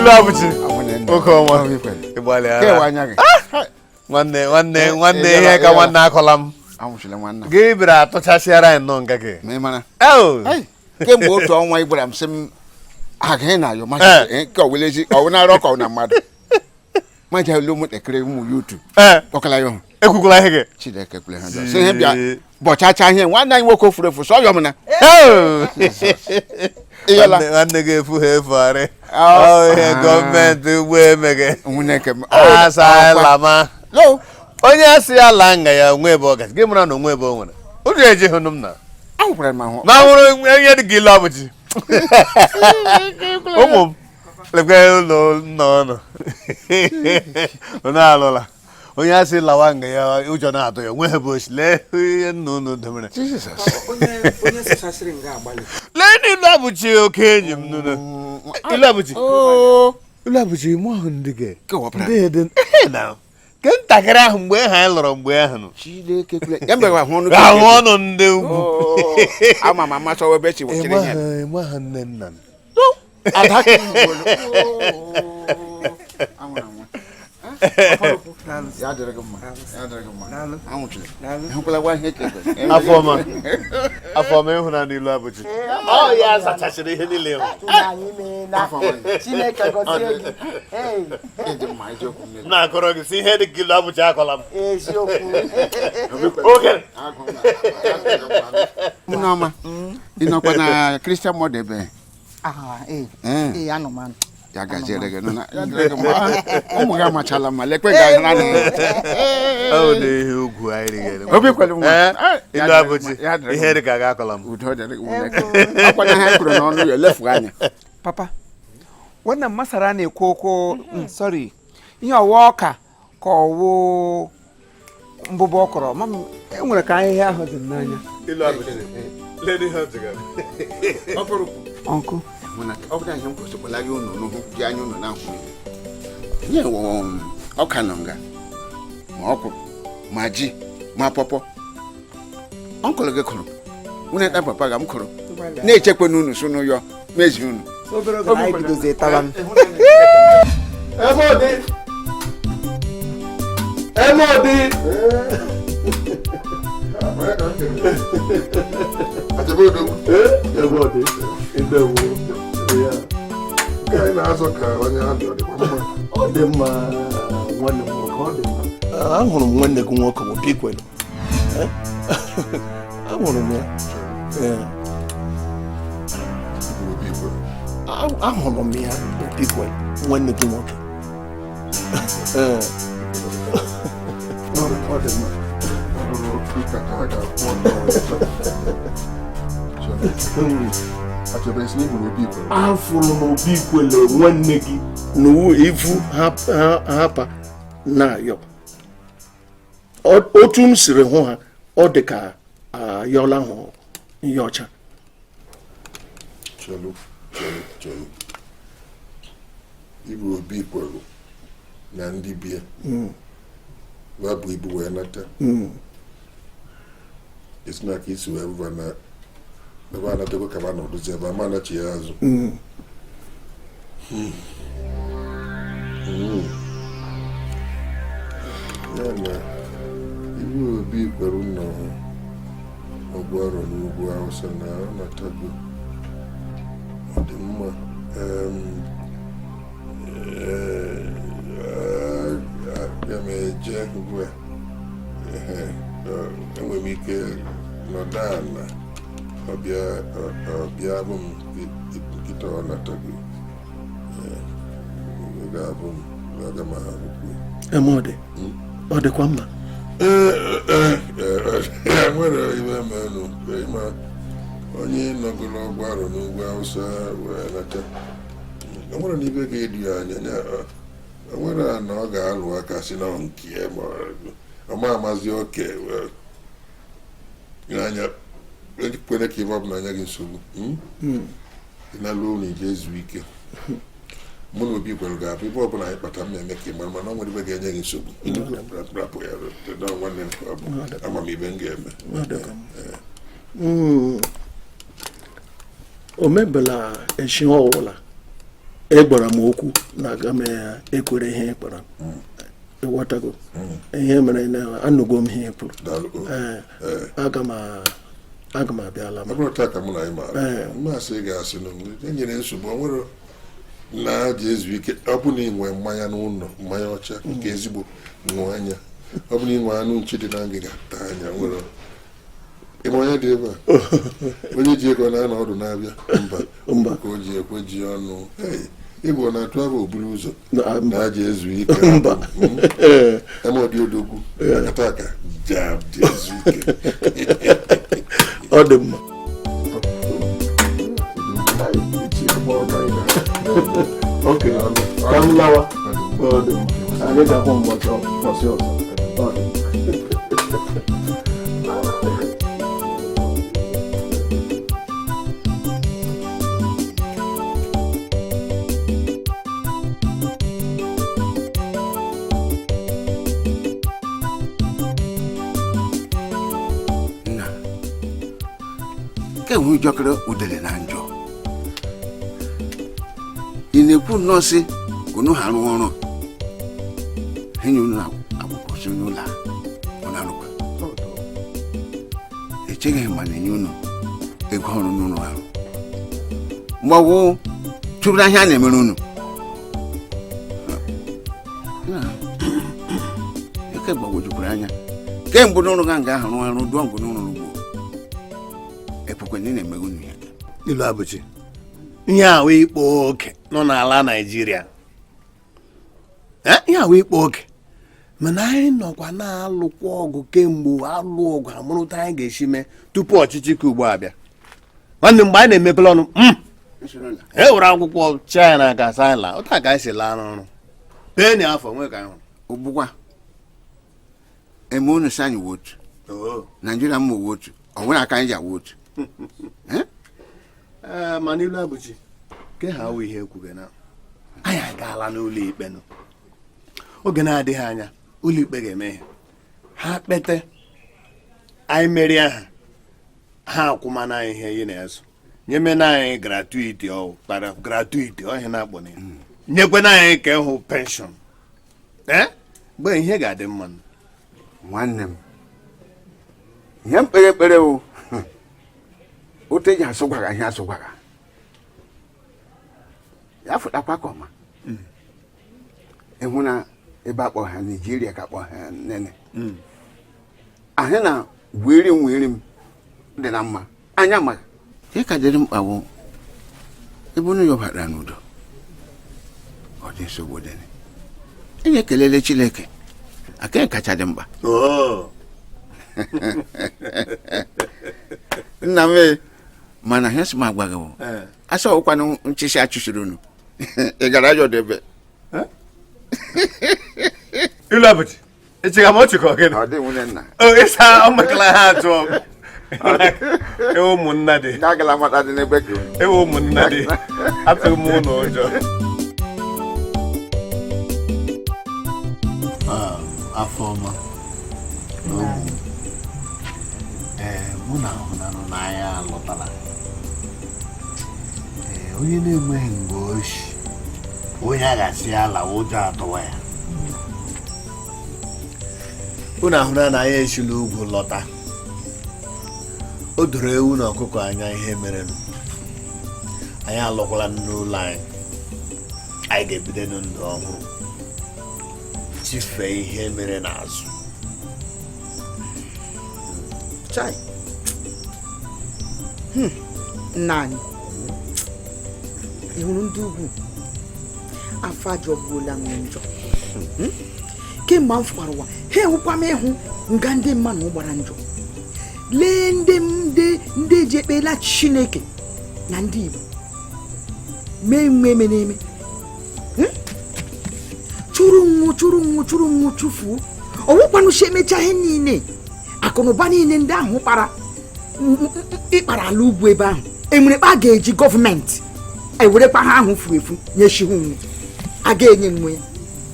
Ilu abụchi oke ọnwa ịgbalịara anya gị. Nwanne, nwanne, nwanne, eh, ihe ka eh, nwanne akọla m. Anwụchila nwanna. Gị bịara atụchasịara anyị nnọọ nga gị. Ma ị mara Oh! Ai, kemgbe otu ọnwa ị gwara m sị m aga ị na-ayọ masị ka ọwụlezi ọwụnara ọkọ na mmadụ maja elu ụmụntakịrị ụmụ yutu ọkala ya ọhụ. Ekwukwala ihe gị. Chineke kwere ha njọ sị ihe bịa bọchacha ihe nwanne anyị nwoke furu efu sọ yọm na Oh! ịyọla. Nwanne gị efu ha efugharị. Ah. Ọ ihe gọọmenti ugbo emeghe. Nwunye nke m Asa lama. No. Onye asị ya laa nga ya onwe ebe ọ gazi gị mara na onwe ebe o nwere ụjọ eji hụnụ m na Ahụkwara m ahụ. Ma hụrụ onye dị ka Ilu abụchi ụmụ m lekwe ụlọ nna ọnụ unu alụla. Onye asị lawa nga ya ụjọ na-atụ ya onwe ebe osi lee ihe nna unu domere. Jesus. Onye sụchasịrị nga agbalị. Lee na Ilu abụchi oke enyi m nụnụ Ilu abụchi. Oh. Ilu abụchi mụ ahụ ndị gị Kewapụra. ndị dị na ke ntakịrị ahụ mgbe ahụ anyị lụrụ mgbe ahụ nụ. Chineke kwere ya mgbe ahụ ọnụ. Ahụ ọnụ ndị ugwu. Oh. Ama m amasị ọwa ebe chi wụchiri ihe. Ịmaghị nne nna m. Ada ka igbo. Anwụrụ anwụ. Ya dịrị gị mma. Ya dịrị gị mma. Anwụchiri. Ịhụkwala gwa ihe ka ekwe. Afọma, afọma ịhụnanya Ilu abụchi ọ ya zachachiri ihe niile ịhụ. Anyị meela. Afọ ọma. Chineke gọzie gị. Hey, Ịdị mma eziokwu nne. M na-akọrọ gị si ihe dị ka Ilu abụchi akọla m. Eziokwu. Oke. Nneọma, ị nọkwa na Christian Mother ebe? Ah, ee. Eh. Ee, anọ m anọ. Ya gaziere gị nụ na ya dịrị gị mma. Ụmụ gị amachala mma lekwe gị ahụ naanị. Ọ dị ihe ugwu anyị rigere. Obi kwere nwa. Ee, Ya Ilu dịrị gị abụchi mma, ya dịrị gị ihe dị ka gị akọla m. Udo dịrị gị nwunye. Ọkwa na ha kwuru n'ọnụ ya elefu anya. Papa, wannan masara ne ko sorry, ihe ọwa ọka ka ọwụ mbụbọ ọkọrọ ma m enwere ka ahịhịa ahụ dị m n'anya. Ilu abụchi lee ihe ọ zigara. Ọnkụ. Mana ọ bụrụ ihe m kwesịkwala gị unu n'ụhụ ji anya unu na-ahụ ihe wụ ọka nọ nga ma ọkwụ ma ji ma pọpọ ọnkụlụ gị kụrụ nwunye ta papa ga m kụrụ na-echekwa n'unu so n'ụyọ mezi unu. Obere oge na anyị bidozie tawa m. Ebe ọ dị, ebe ọ dị. Ebe ọ dị, ndewo ya. Nke anyị na-azọ ka onye amị ọ dịkwa mma? Ọ dị mma, nwanne m nwoke, ọ dị mma. Ahụrụ m nwanne gị nwoke bụ Obi Kwelu. Ahụrụ m ya. Ee. Obi Kwelu? Ahụrụ m ya, Obi Kwelu, nwanne gị nwoke. Ee. Ọ dị mma. Ọ bụrụ nkata a ga-akwụ ọtọ. Achebe isi n'iburu Obi Kwelu. Afụrụ m Obi Kwelu nwanne gị na ivu hapa na-ayọ. Otu m siri hụ ha ọ dị ka ayọla hụ ihe ọcha. Chelu, chelu, chelu. Ibu Obi Kwelu na ndị bie wa bụ ibu wee nata. Esi na ka isi wee bụba na ebe a natago ka ba nọdụzi ebe ama anachi ya azụ. Ya na ibu Obi Kwelu nọ ọgụ arọ n'ugwu Awụsa na ọ natago ọ dị mma. Abịa m eje ugbu a. Ehe, enwere m ike nọdụ ala ọbịa ọbịa bụ m nkịta ọ natago. Ee, ọ ga-abụ m aga m ahụkwu. Eme ọ dị, ọ dịkwa mma. Ee, nwere iwe menụ ịma onye nọgoro ọgwụ arọ n'ugwu Awụsa wee nata o nwere na ibe ga-edu ya anya ya o nwere na ọ ga-alụ aka si na nke ya ma ọ ma amazi oke n'anya ekwere ka ibe ọbụla anya gị nsogbu ị na-alụ ụlọ ije ezu ike. Mụ na Obi Kwelu ga-abụ ibe ọbụla anyị kpata m na-eme ka ị mara mana ọ nwere ibe ga-enye gị nsogbu rapụ ya na nwanne m ka ọ bụ ama m ibe m ga-eme. Ọ dịkwa mma. O mebela echi ọwụla. Ị gwara m okwu na aga m ekwere ihe ị kpara. Ịghọtago ihe mere na anụgo m ihe ị kwuru. Daalụ o. Ee, aga m aga m abịala m. Ọ bụrụ taa ka mụ na anyị maara, Ee. mmasị ị ga-asị na e nyere nsogbu, ọ nwere na ji ezu ike. Ọ bụ na ị nwee mmanya n'ụlọ, mmanya ọcha nke ezigbo, ṅụọ anya. Ọ bụ na ị nwee anụ nchi dị na ngịga, taa anya. Nwere ịma onye dị ebe a, onye ji ego na-anọ ọdụ na-abịa mba. Mba. Ka o ji ekwe ji ọnụ. Hey, ịgwọ na-atụ abụ oburu ụzọ. Mba. Na ji ezu ike. Mba. Ee. Ema ọdị odogwu akata aka jam ji ezu ike. Ọ dị mma. Ok, ka m lawa. Ọ dị mma, anyị ga-ahụ mgbọsị ọzọ. Ọ dị mma. Nna, kemgbe jọkịrị udele na njọ, ị na-ekwu nnọọ sị ka unu ha rụọ ọrụ ha nye unu akwụkwọ si n'ụlọ a unu arụkwa. Echeghị ma na-enye unu ego ọrụ n'ụlọ arụ mgbe ọgwụ tụrụ ahịa a na-emere unu. Nna, eke gbagwojukwara anya kemgbe n'ụlọ ga nga ahụ rụọ ọrụ dụọ ngụ n'ụlọ ugbo ekwekwe na ị na-emeghe unu ya. Ilu abụchi ihe ahụ ikpo oke nọ n'ala Naịjirịa. Eh, ihe ahụ ikpo oke, mana anyị nọkwa na-alụkwa ọgụ kemgbe alụ ọgụ amụrụta anyị ga-esi mee tupu ọchịchị ka ugbu a bịa. Nwanne m, mgbe anyị na-emepere ọnụ m e were akwụkwọ China ka sị anyị laa ụta ka anyị si laa n'ọrụ peni afọ nwee ka anyị hụrụ. Ugbukwa eme unu si anyị wotu Naijiria mma wotu, ọ nwere aka anyị ji awotu. Ee, mana ilu abụchi ke ha awụ ihe ekwughị na anyị agaala n'ụlọ ikpe nụ. Oge na-adịghị anya ụlọ ikpe ga-eme ihe ha kpete anyị merie ha, ha akwụmana anyị ihe yi na-eso nyemena anyị gratuity, ọ kpara gratuity ọhịa na-akpọ na ya, nyekwena anyị ka ịhụ pension. Ee, mgbe ihe ga-adị mma nụ. Nwanne m, ihe mkpere ekpere o otu eji asụgwaga ihe asụgwaga ya fụtakwa ka ọma ịhụ na ebe akpọ ha Naijiria ka akpọ ha nene ahụ na weri m weri m dị na mma anya maghị ihe ka dịrị mkpa bụ ebe unu yọbara n'udo, ọ dị nsogbu dị enye ekelele Chineke aka kacha dị mkpa. Oo. Nna m e, mana ihe sị m agwa gị bụ Ee. asa ọkwanụ nchịsị achụsiri unu, ị gara ajọ debe. Ilu abụchi echega m ọchị ka ọ gịnị? Ọ dị nwunye nna. O ịsa ọmakala ha atụọ m. Ewe ụmụnna dị. Agala mata dị n'ebe gị. Ewe ụmụnna dị, atụghị m ụlọ ụjọ. Afọ ọma na ụmụ m. Ee, mụ na ahụnanụ n'anya alọtala. Ee, onye na-enweghị mgbe oshi onye a ga-asị ya lawa, ụjọ atụwa ya. Unu ahụna na anyị esila ugwu lọta, o doro ewu na ọkụkọ anya ihe merenụ. Anyị alọkwala n'ụlọ anyị, anyị ga-ebido ndụ ọhụrụ, chifee ihe mere n'azụ. Chai. Nna anyị, ị hụrụ ndị ugwu afọ ajọgbuola m njọ. Kemgbe m fụkwara ụwa ha enwekwa m ịhụ nga ndị mmadụ gbara njọ. Lee ndị ndị ndị ji ekpela Chineke na ndị Igbo mee mgbe eme n'eme. Chụrụ nwụ chụrụ nwụ chụrụ nwụ chụfuo ọwụkwanụ si emecha ihe niile akụnụba niile ndị ahụ kpara ịkpara ala ugwu ebe ahụ enwere kpa a ga-eji gọọmenti ewerekwa ha ahụ furu efu nyechihu nwe a ga-enye nwe ya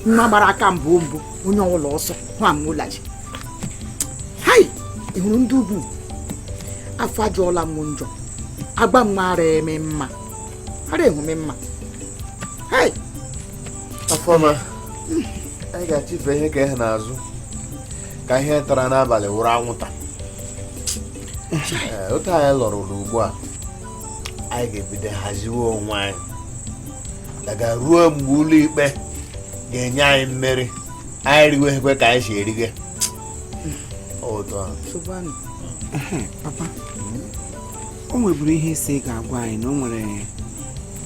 nwa gbara aka mbụ mbụ onye ọbụla ọsọ hụ amụlaji hai. Ị hụrụ ndị ugwu afọ ajọọla m njọ, agba m ara eme mma ara ehume mma. Hey! Afọma, anyị ga-achịfe ihe ka ihe n'azụ ka ihe tara n'abalị wụrụ anwụnta. Ee, otu anyị lọrụrụ ugbu a, anyị ga-ebido haziwe onwe anyị daga ruo mgbe ụlọ ikpe ga-enye anyị mmeri. Anyị riwe ekwe ka anyị si erige otu ahụ. Nsogbu anọ. Papa, o nweburu ihe isi ị ga-agwa anyị na o nwere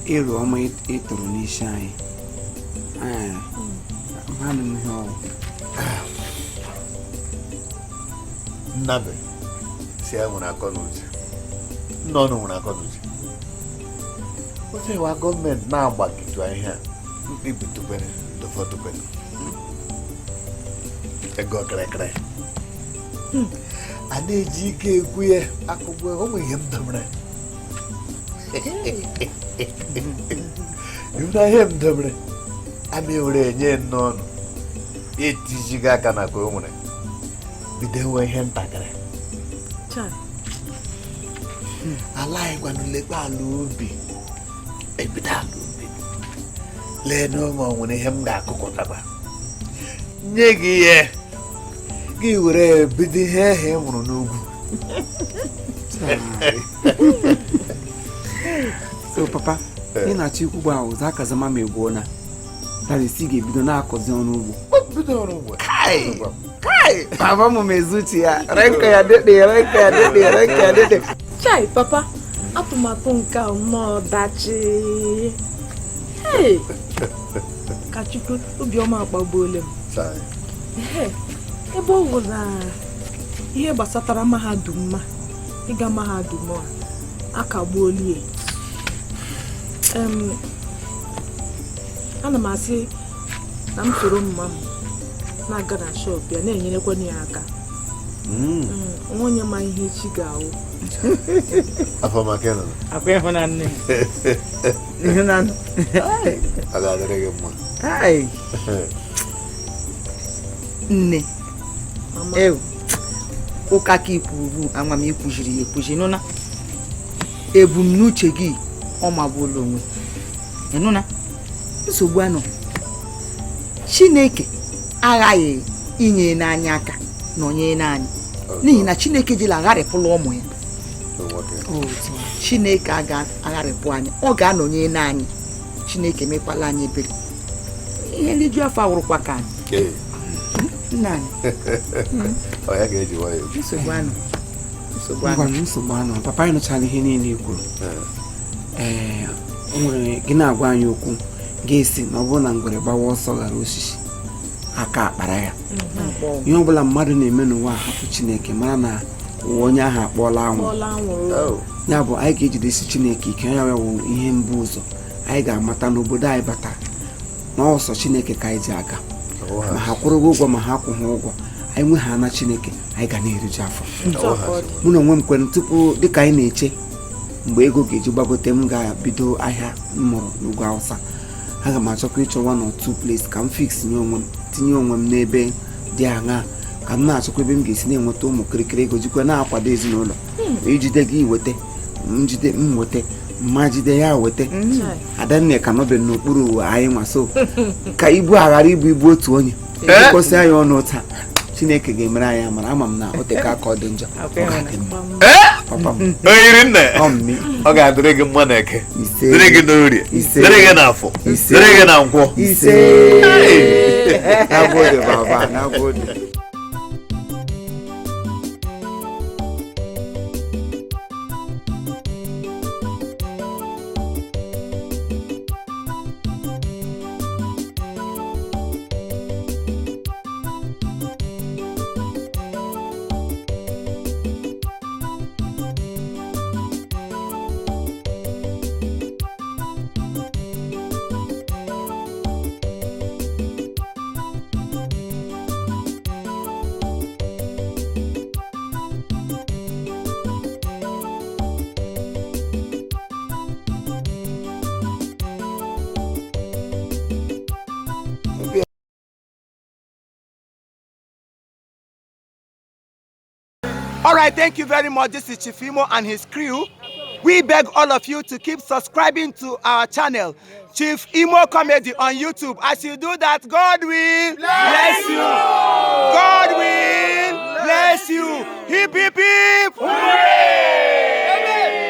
ịrụ ọma ị tụrụ n'isi anyị. Ee, amanụ m ihe ọwụ. Nnabe si ya nwere akọ na uche, nna ọnụ nwere akọ na uche. Otu ịwa gọọmenti na-agbagide ihe a mkpebi tụkwere tụfọtụkwere ego kịrịkịrị a na-eji ike ekwu ya akụgbu. O nwere ihe m domere na ihe m domere a na-ewere enye n'ọnụ etijighị aka na ka o nwere bido nwe ihe ntakịrị. Chai. Ala anyị gwanụ, lekwa ala ubi, ebido ala ubi lee n'ụmụ o nwere ihe m ga-akụkọtaba nye gị ihe gị were bido ihe ahụ ị mụrụ n'ugwu. Chai. So papa, ị na-achọ ikwu gba ụzọ aka zama ma egwuo na that ị ga-ebido na-akọzi ọrụ ugbo. Bido ọrụ ugbo. Kai! Kai! Baba mu mai zuciya, ranka ya daɗe, ranka ya daɗe, ranka ya daɗe. Chai, papa, atụmatụ nke a nnọọ dachi. Hey! Ka Chukwu obiọma akpagbuola m. Chai. Ehe, ebe ọ bụ na ihe gbasatara mahadum, ma ịga mahadum a akagbuolie. Ana m asị na m soro mma m na-aga na shop ya na-enyerekwana ya aka. Nwa onye ma ihe echi ga-awụ. Afọma nọ. Akwa ịhụnanya, ịhụnanya. Ọ ga-adịrị gị mma. Ai. Nne. Mama. Ew, ụka ka ikwuru, ama m ikwujiri ya ekwuji. Nụna ebumnuche gị, ọ magbuola onwe. Ịnụna nsogbu anọ, Chineke aghaghị inye n'anya aka nọnye n'anyị, n'ihi na Chineke jila agharịpụla ụmụ ya. Chineke aga agharịpụ anyị, ọ ga-anọnye n'anyị. Chineke mekwala anyị ebere. Ihe nriju afọ awụrụkwa ka anyị. Nna anyị. Ọ ya ga-eji nwayọọ. Nsogbu anọ, nsogbu anọ. Ngwanụ, nsogbu anọ, papa. Anyị nụchala ihe niile i kwuru. Ee, o nwere gị na-agwa anyị okwu ga-esi na ọ bụrụ na ngwere gbawa ọsọ ghara osisi aka akpara ya. Ihe ọbụla mmadụ na-eme n'ụwa a, hapụ Chineke, mara na ụwa onye ahụ akpọọla anwụ. Kpọọla anwụrụ. Ya bụ, anyị ga-ejidesi Chineke ike. Ya wụ ihe mbụ ụzọ anyị ga-amata n'obodo anyị batara na ọsọ Chineke ka anyị ji aga. Ma ha kwụrụ gị ụgwọ, ma ha akwụghị ụgwọ, anyị nwe ha na Chineke, anyị ga na-eriju afọ. Otu a ka ọ dị. Mụ na onwe m kwere, tupu dịka anyị na-eche mgbe ego ga-eji gbagote, m ga-bido ahịa m mụrụ n'ugwu Awụsa. Aga m achọkwa ịchọ one or two place ka m fix nye onwe m, tinye onwe m n'ebe dị aṅaa, ka m na-achọkwa ebe m ga-esi na-enweta ụmụ kirikiri ego jikwa na-akwado ezinụlọ. Ijide gị weta, njide m weta, mma jide ya weta. Chai. Adanne ka nọbe n'okpuru uwe anyị nwa, so ka ibu a ghara ibu ibu otu onye kwụsị anyị ọnụ taa. Chineke ga-emere anyị amara. Ama m na o teka aka ọ dị njọ, ọ ga-adị mma, papa m. Oyiri nne. Ọ mmi. Ọ ga-adịrị gị mma na eke. Ise. Dịrị gị n'orie. Ise. Dịrị gị n'afọ. Ise. Dịrị gị na nkwọ. Ise. Nagode baba, nagode. All right, thank you very much. This is Chief Imo and his crew. We beg all of you to keep subscribing to our channel, Chief Imo Comedy on YouTube. As you do that, God will bless you. God will bless you. Hip hip.